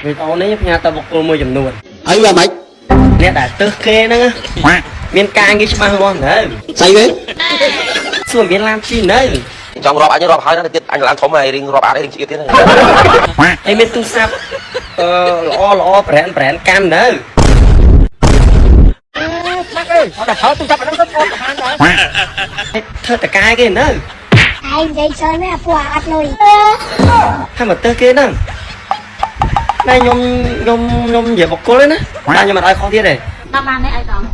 វីដេអូនេះខ្ញុំផ្ញើទៅបុគ្គលមួយចំនួន អីវាម៉េច អ្នកដែលទើសគេហ្នឹងណាមានការងារច្បាស់លាស់នៅ ស្អីវិញ សួរមានឡានជិះនៅ ចង់រាប់អញរាប់ហើយណាទៀតអញឡើងធំហើយរៀងរាប់អាតរៀងឆ្អៀតទៀត ហើយមានទូរស័ព្ទអឺល្អល្អប្រែនប្រែនកាន់នៅហើយធ្វើតកាយគេនៅ ឯងនិយាយច្រើនណាស់ពួកអត់លុយ ថាមកទើសគេហ្នឹងណែខ្ញុំខ្ញុំខ្ញុំនិយាយបុគ្គលទេណាតែខ្ញុំអត់ឲ្យខុសទៀតទេ ដល់បាននេះអីដល់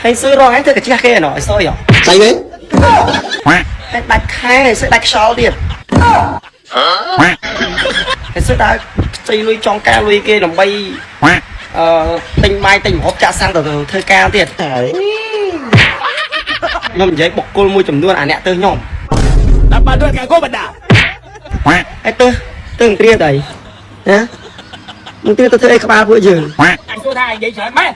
ហើយស៊ុយរងឯងធ្វើកាជះគេណោះឲ្យស៊ុយហ៎ ស្អីវិញ ហើយដាច់ខែហើយស៊ុយដាច់ខ្យល់ទៀតហើយស៊ុយដើរខ្ចីលុយចង់ការលុយគេដើម្បីអឺទិញបាយទិញម្ហូបចាក់សាំងទៅធ្វើការទៀតខ្ញុំនិយាយបុគ្គលមួយចំនួនអាអ្នកទើសខ្ញុំ Dapat duit kat kau pada. ហើយទើសទើសត្រៀមទៅអីណាมึงត្រៀមទៅធ្វើអីក្បាលពួកយើង Anh cô tha vậy sợ mấy.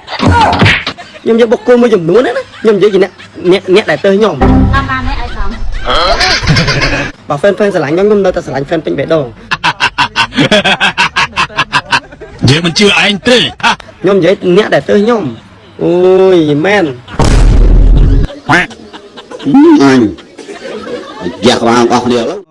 ខ្ញុំនិយាយបុគ្គលមួយចំនួនណាខ្ញុំនិយាយជាអ្នកអ្នកអ្នកដែលទើសខ្ញុំ ដល់បាននេះអីដល់ បើ fan fan ស្រឡាញ់ខ្ញុំខ្ញុំនៅតែស្រឡាញ់ fan ពេញបេះដូង យើងមិនជឿឯងទេ ខ្ញុំនិយាយអ្នកដែលទើសខ្ញុំអូយមែន អញយ៉ាក់ក្បាលអស់គ្នា